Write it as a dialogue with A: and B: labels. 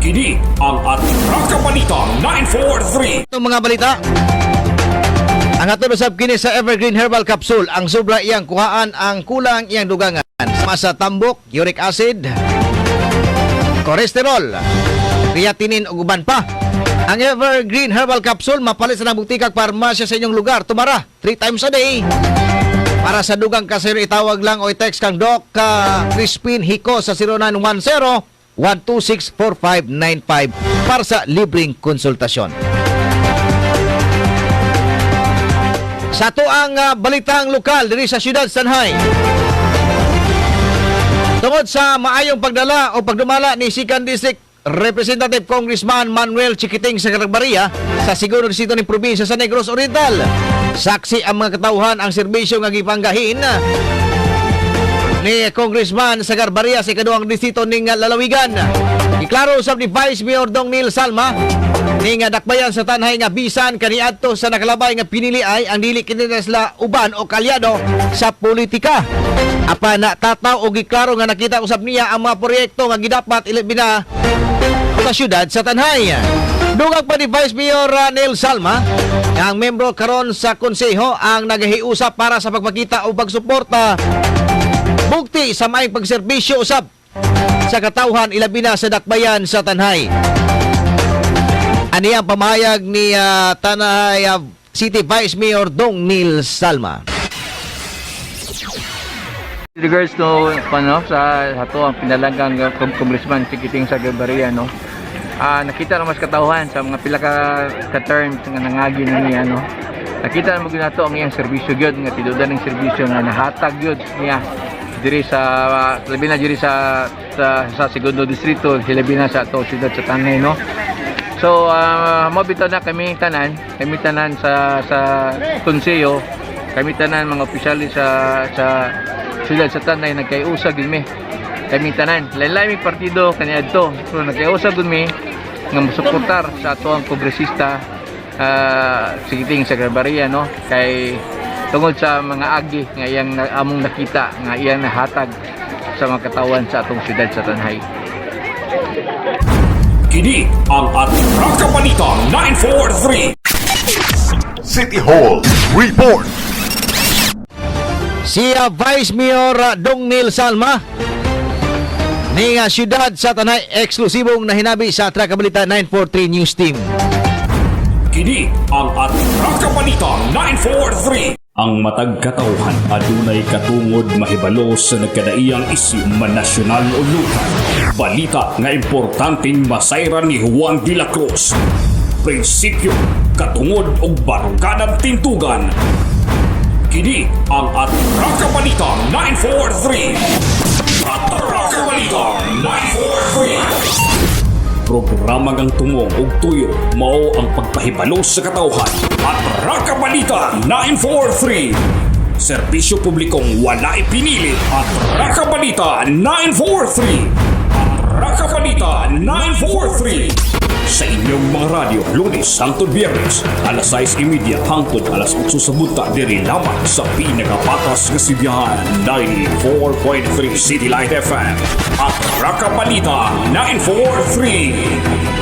A: Kini ang Atraka Balita 943.
B: Itong mga balita. Ang ato usab kini sa Evergreen Herbal Capsule, ang sobra iyang kuhaan, ang kulang iyang dugangan. Sama sa tambok, uric acid, cholesterol, creatinine ug uban pa. Ang Evergreen Herbal Capsule mapalit sa butikag parmasya sa inyong lugar. Tumara, 3 times a day. Para sa dugang kasayro, itawag lang o i-text kang Doc Crispin Hiko sa 0910 126 4595 para sa libreng konsultasyon. Sa ato ang balitang lokal diri sa siyudad Tanhay. Tungod sa maayong pagdala o pagdumala ni Second District Representative Congressman Manuel Chiquiting sa Sagarbarria sa segundo distrito ng probinsya sa Negros Oriental. Saksi ang mga katawhan ang serbisyo nga gipanggahin ni Congressman Sagarbarria sa ikaduhang distrito ning lalawigan. Iklaro usab ni Vice Mayor Dong Neil Salma ning dakbayan sa Tanhay nga bisan kaniadto sa nakalabay nga pinili ay ang dili kini sila uban o kalyado sa politika. Apan natataw og giklaro nga nakita usab niya ang mga proyekto nga gidapat ilabi na sa syudad sa Tanhay. Dugang pa ni Vice Mayor Neil Salma nga ang membro karon sa konseho ang nagahiusap para sa pagpakita o pagsuporta bukti sa maayong pagserbisyo usab sa katawhan ilabi na sa dakbayan sa Tanhay. Ani ang pamahayag ni Tanay City Vice Mayor Dong Neil Salma.
C: With regards to ano sa ato ang pinalanggang congressman Chiquiting Sagarbarria, no, nakita na mas katawhan sa mga pila ka terms nga nangagi na niya, no, nakita na gyud nato ang iyang serbisyo gyud nga tinudan ng serbisyo nga nahatag gyud niya diri sa labi na diri sa segundo distrito, hilabi na sa ato siyudad sa Tanay, no. So mo bitaw na kami tanan sa konseyo, kami tanan mga opisyales sa siyudad sa Tanay, nagkaiusa gid mi. Kami tanan, lain-lain mi partido kaniadto. So nagkaiusa gud mi nga mosuportar sa ato ang kongresista Chiquiting Sagarbarria, no, kay tungod sa mga agi nga iyang among nakita nga iyang nahatag sa mga katawan sa atong siyudad sa Tanay.
A: Kini ang Atraka Balita 943.
D: City Hall Report.
B: Si Vice Mayor Dong Neil Salma ni siyudad sa Tanay eksklusibong nahinabi sa Atraka Balita 943 News Team.
A: Kini ang Atraka Balita 943. Ang matag katawhan adunay katungod mahibalo sa nagkadaiyang isyu man nasyonal o lokal. Balita nga importanteng masayran ni Juan de la Cruz. Prinsipyo, katungod og baruganan tintugan. Kini ang Atraka Balita 943. Atraka Balita 943. Programa ngang tumong ug tuyo mao ang pagpahibalo sa katawhan. Atraka Balita 943. Serbisyo publikong wala ipinili. Atraka Balita 943. Atraka Balita 943. Sa inyong mga radyo, Lunes hangtod Biyernes, alas 6:30 hangtod alas 8 sa buntag, diri lamang sa pinakapatas nga sidyahan, 94.3 City Light FM. Atraka Balita 943.